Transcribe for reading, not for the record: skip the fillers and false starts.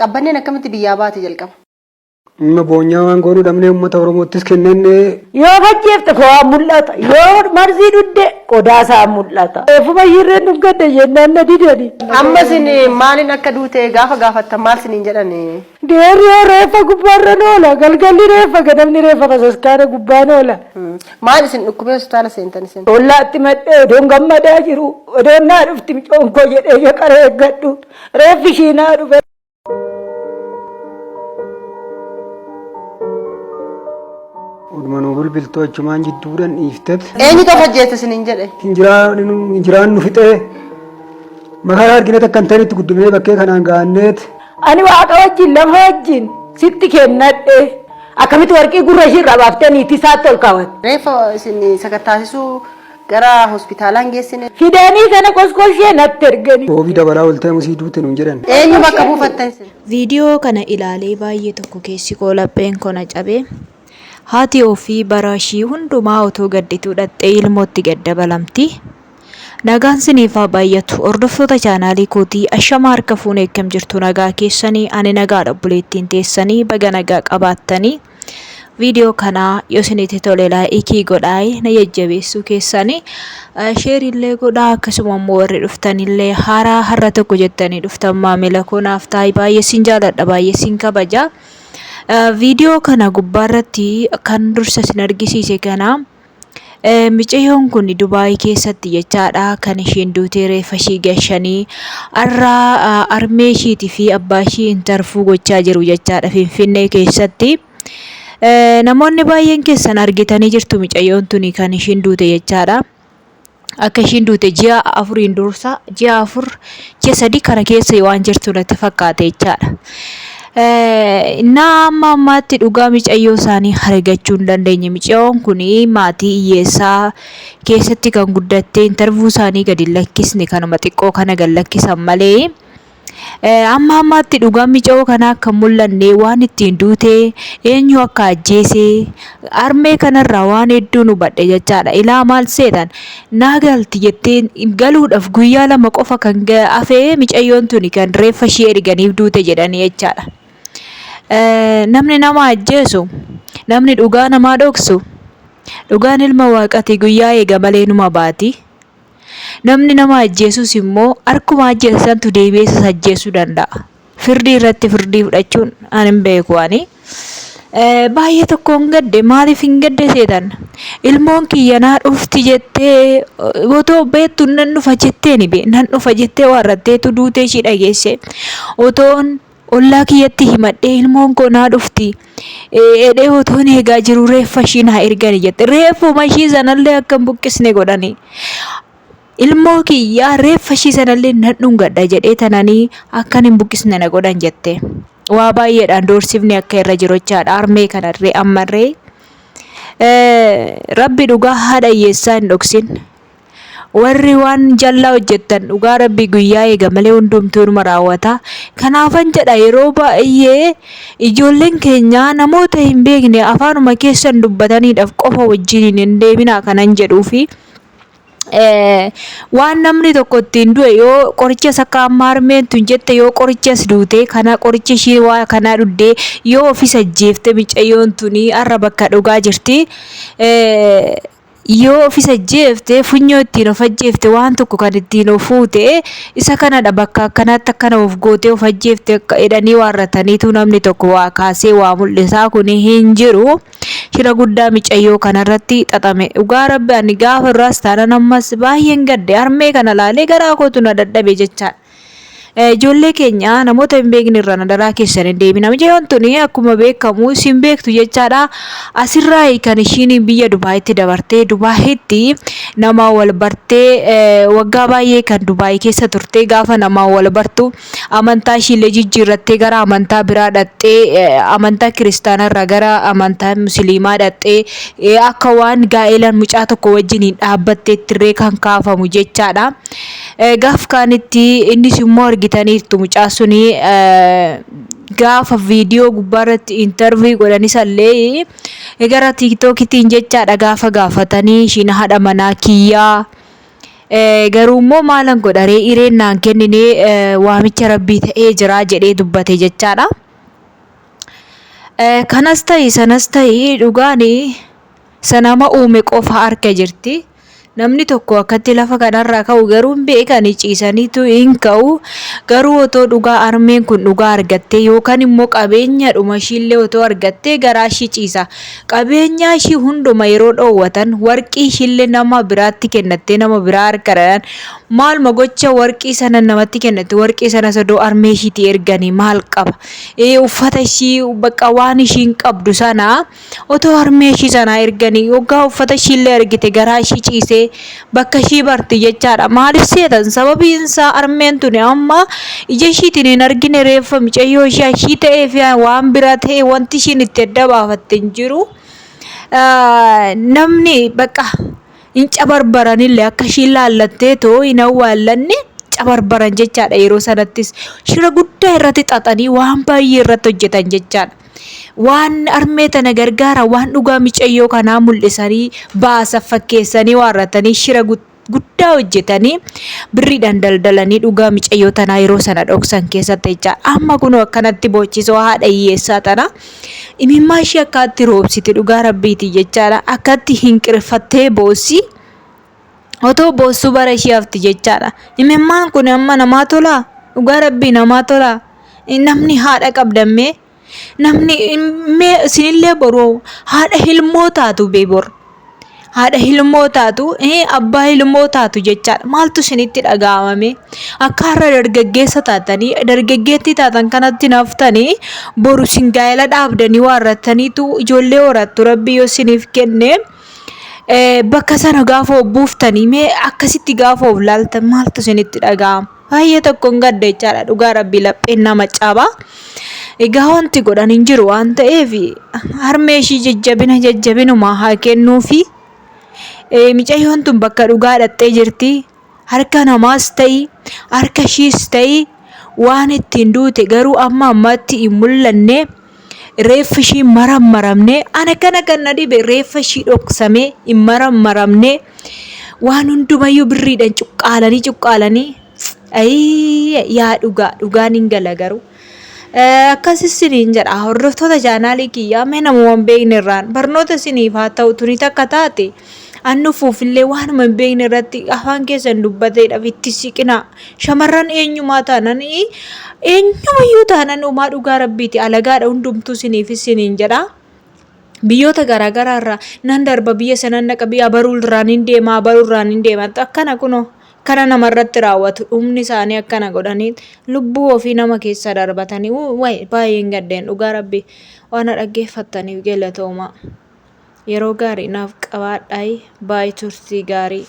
Qabbanneen akkamitti biyyaa baate jalqaba? Amma boonyaa waan goonuu dhabnee uummata Oromoottis kennenne. Yoo fajjeefte fo'aan mul'ata. Yoo marzii dhugde qodaa isaa mul'ata. Reeffuma ishiirreen dhungadhe jennaan na didani. Amma isin maaliin akka duute gaafa gaafattan maal isiniin jedhan? Deerri yoo reeffa gubbaarran oola. Galgalli reeffa ganamni reeffa basaskaana gubbaan oola. Maal isin dhukkubee hospitaala seentan isin? Ollaatti madhee odoon gammadaa jiru. Odoon naa dhufti micoon koo jedhee shaqara eeggadhu. Reeffi ishii naa dhufe. Oduma nuu bilbiltuu achumaan jidduudhaan dhiiftet. Eenyutu of ajjeese isiniin jedhe? Injiraan nu fixee makaraa argine takka hin ta'initti guddifnee bakkee kanaan ga'anneet. Ani waaqa wajjin lafa wajjin sitti kennadhe. Akkamitti warqii gurra ishii irraa baaftee niitii isaatti ol kaawwatte? Reeffa isin sakattaasisuu gara hospitaalaa hin geessine? Fidanii kana koskoshee natti ergani. Roobii dabalaa ooltee musii duute nuun jedhan. Eenyu bakka buufattan isin? Viidiyoo kana ilaalee baay'ee tokko keessi koo lapheen koo na cabe. Haati ofii bara ishii hundumaa otoo gaddituu dhaqxee ilmootti gad dabalamti. Nagaan siniif haa baay'atu. Hordoftoota chaanaalii kootii ashama harka fuune akkam jirtu nagaa keessanii ani nagaadha obboleettiin teessanii baga nagaa qabaattanii. Viidiyoo kana yoo isinitti tole laayikii godhaa na jajjabeessuu keessanii sheerillee godhaa akkasuma immoo warri dhuftanillee haaraa har'a tokko jettanii dhuftan maamila koo naaf ta'i baay'ee sin jaaladha baay'ee sin kabaja. Viidiyoo kana gubbaarratti kan dursa isin argisiise kana Micayyoon kun Dubaay keessatti jechaadha kan isheen duutee reeffa ishii gashanii har'a harmee ishiitii fi abbaa ishii intarfuu gochaa jiru jechaadha Finfinnee keessatti. Namoonni baay'een keessan argitanii jirtu micayyoon tuni kan ishiin duute jechaadha. Akka ishiin duute ji'a afuriin dursa ji'a afur ji'a sadii kana keessa waan jirtu natti fakkaate jechaadha. Innaa amma ammaatti dhugaa micayyoo isaanii argachuu hin dandeenye. Micayyoon kun maatii hiyyeessaa keessatti kan guddatte intarvuu isaanii gadi hin lakkisne kanuma xiqqoo kana gad lakkisan malee. Amma ammaatti dhugaan micayoo kanaa akka hin mul'anne waan ittiin duute eenyu akka ajjeese harmee kanarraa waan hedduun hubadhe jechaadha. Ilaa maal seetan naa galti jettee galuudhaaf guyyaa 2 qofa kan hafe micayyoon tuni kan reeffa ishii erganiif duute jedhanii jechaadha. Namni nama ajjeesu namni dhugaa namaa dhoksu dhugaan ilma waaqati guyyaa eega malee numa baati. Namni nama ajjeesus immoo harkuma ajjeese santu deebi'ee isas ajjeesuu danda'a. Firdii irratti firdii fudhachuun an hin beeku ani. Baay'ee tokkoon gadde maaliif hin gadde seetan ilmoon kiyya naa dhufti jettee otoo beektu nan dhufa jetteeni bee nan dhufa jettee waarratteetu duutee ishii dhageesse otoon Ollaa kiyyatti himadhee ilmoon koo naa dhufti edhee otoon eegaa jiru reeffa ishii naa ergani jette. Reeffuma ishii sanallee akka hin buqqisne godhani. Ilmoo kiyyaa reeffa ishii sanallee nan dhungadha jedhee tananii akkan hin buqqisne na godhan jette. Waa baay'eedhaan doorsifni akka irra jiru jechaadha. Harmee kanarree ammarree. Rabbi dhugaa haadha hiyyeessaa hin dhoksin. Warri waan jallaa hojjettan dhugaa rabbii guyyaa eega malee hundumtuu inuma raawwata. Kanaafan jedha yeroo baay'ee ijoolleen keenya namoota hin beekne afaanuma keessan dubbataniidhaaf qofa wajjiniin hin deeminaa kanan jedhuufi. Waan namni tokko ittiin du'e yoo qorichas akka amma harmeen tun jette yoo qorichas duute kana qoricha ishii waa kanaa dhuddee yoo ofis ajjeefte micayyoon tuni har'a bakka dhugaa jirti. Yoo ofis ajjeefte funyoo ittiin of ajjeefte waan tokko kan ittiin of fuute isa kanadha bakka akkanaatti akkana of gootee of ajjeefte akka jedhanii waarrataniitu namni tokko waa kaasee waa mul'isaa kun hin jiru. Shira guddaa micayyoo kanarratti xaxame. Dhugaa rabbi ani gaafa duraas taanan ammas baay'een gadde harmee kana laalee garaa kootu na dadhabe jechaadha. Ijoollee keenya namoota hin beekne irraan adaraa keessan hin deemina. Mucayyoon tuni akkuma beekamu isin beektu jechaadha. Asirraa kan ishiin biyya Dubaayitti dabartee Dubaayitti nama wal bartee waggaa baay'ee kan Dubaay keessa turte gaafa nama wal bartu amantaa ishiillee jijjiirrattee gara amantaa biraa dhaqxee amantaa kiristaanarraa gara amantaa musliimaa dhaqxee akka waan gaa'elaan mucaa tokko wajjin hin dhaabbatteettirree kan kaafamu jechaadha. Gaaf kaanitti innis immoo argitaniirtu mucaa suni gaafa viidiyoo gubbaarratti intarvii godhan isallee gara tiiktookitiin jechaadha gaafa gaafatanii ishiin haadha manaa kiyyaa. Garuu immoo maalan godha ree hireen naan kennine waamicha rabbii ta'ee jira jedhee dubbate jechaadha. Kanas ta'i sanas ta'i dhugaan isa nama uume qofa harka jirti. Namni tokko akkatti lafa kanarraa ka'u garuu hin beekani ciisaniitu hin ka'u. Garuu otoo dhugaa harmeen kun dhugaa argattee yookaan immoo qabeenyadhuma ishiillee otoo argattee garaa ishii ciisa. Qabeenyaa ishii hunduma yeroo dhoowwatan warqii ishiillee nama biraatti kennattee nama biraa harka dhadhaan maaluma gocha warqii sana namatti kennatte warqii sanas odoo harmee ishiitii erganii maal qaba. Uffata ishii bakka waan ishiin qabdu sana otoo harmee ishii sanaa erganii yoggaa uffata ishiillee argite garaa ishii ciisee bakka ishii barti jechaadha. Maaliif seetan sababiin isaa harmeen tuni amma ija ishiitiin hin argine reeffa micayyoo ishii ishii ta'ee fi waan biraa ta'e wanti ishiin itti adda baafatte hin jiru. Namni bakka hin cabarbaranillee akka ishiin laallattee too hin awwaallanne cabarbaran jechaadha yeroo sanattis shira guddaa irratti xaxanii waan baay'ee irratti hojjetan jechaadha. Waan harmee tana gargaara waan dhugaa micayyoo kanaa mul'isanii baasa fakkeessanii waarratanii shira guddaa hojjetanii birriidhaan daldalanii dhugaa micayyoo tanaa yeroo sana dhoksan keessatti jecha amma kunoo akkanatti boochisoo haadha hiyyeessaa tana imimmaa ishee akkaatti roobsiti dhugaa rabbiiti jechaadha akkatti hinqirfattee boossi otoo boossuu bara ishee hafti jechaadha imimmaan kun amma namaa tolaa dhugaa rabbii namaa tolaa namni haadha qabdammee namni mee isinillee boruu haadha ilmoo taatu bee bor haadha ilmoo taatu abbaa ilmoo taatu jechaadha maaltu isinitti dhaga'amame akka har'a dargaggeessa taatanii dargaggeettii taatan kanatti naftanii boru isin gaa'ela dhaabdanii waarrattaniitu ijoollee horattu rabbi yoo isiniif kenne bakka sana gaafa of buuftanii mee akkasitti gaafa of laaltan maaltu isinitti dhaga'ama. Baay'ee tokkoon gadda jechaadha dhugaa rabbii lapheen nama caba. Egaa wanti godhan hin jiru waan ta'eef harmee ishii jajjabina jajjabinuma haa kennuufi. Micayyoon tun bakka dhugaa dhaxxee jirti. Harka namaas ta'i harka ishiis ta'i waan ittiin duute garuu amma ammatti hin mul'anne reeffi ishii marammaramne ana kana kan na dhibe reeffa ishii dhoksamee hin marammaramne waan hundumayyuu birriidhaan cuqqaalanii cuqqaalanii ayii yaa dhugaa dhugaan hin gala garuu. Akkas isiniin jedha hordoftoota chaanaalii kiyyaa mee namuma hin beekne irraan barnoota isiniif haa ta'u tuni takka taate an dhufuufillee waanuma hin beekne irratti afaan keessan dubbateedhaaf itti siqinaa shamarran eenyumaa taanan eenyumayyuu taanan uumaa dhugaa rabbiiti alagaadha hundumtuu isiniif isiniin jedha. Biyyoota garaagaraa irraa nan darba biyya sanan dhaqa biyya abaruu irraan hin deema abaruu irraan hin deema akkana kunoo kana namarratti raawwatu dhumni isaanii akkana godhanii lubbuu ofii nama keessa darbatanii wayi baay'een gaddeen dhugaa rabbi waan na dhaggeeffattaniif galatoomaa. Yeroo gaarii naaf qabaadhaa baay'ee turtii gaarii.